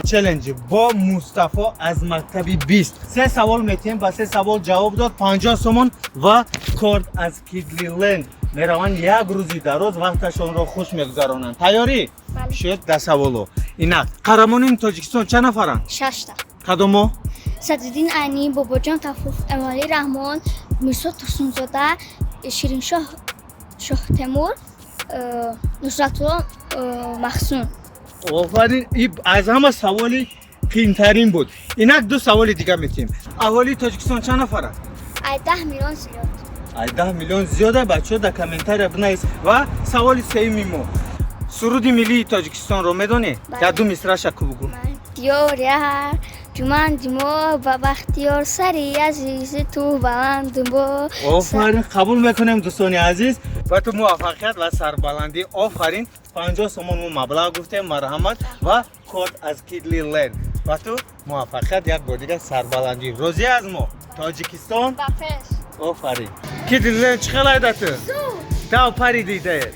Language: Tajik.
Челленҷ бо Мустафо аз мактаби 20. Се савол метиҳем, ба се савол ҷавоб дод, 50 сомон ва корт аз Кидлиленд. Мераванд, як рӯзи дароз вақташонро хуш мегузаронанд. Тайёрӣ? Бале. Шуд да саволо. Инак, қаҳрамонини Тоҷикистон чанд нафаранд? Шашта. Кадомо? Садриддин Айнӣ, Бобоҷон Ғафуров, Эмомалӣ Раҳмон, Мирзо Турсунзода, Шириншоҳ Шоҳтемур, Нусратулло Маҳсум. Офарин, аз ҳама саволи қиинтарин буд. Инак, ду саволи дига метиҳем. Аҳолии Тоҷикистон чанд нафаранд? Ай 10 миллион зиёд. Ай 10 миллион зиёда. Бачаҳо, дар комментария бинавис. Ва саволи сеюми мо: суруди миллии Тоҷикистонро медонӣ? Бале. Як ду мисраша ку бугӯ. Диёр ҷуманди мо ба бахтиёр, сари азизи ту баланду бо. Офарин, қабул мекунем. Дӯстони азиз, ба ту муваффақият ва сарбаландӣ. Офарин. 50 сомон мо маблағ гуфтем, марҳамат, ва корт аз Кидли Ленд. Ба ту муваффақият, як бор дига сарбаландӣ. Розӣ аз мо, Тоҷикистон? Ба пеш! Офарин. Кидли Ленд чӣ хел айда ту? Тав пари дидае.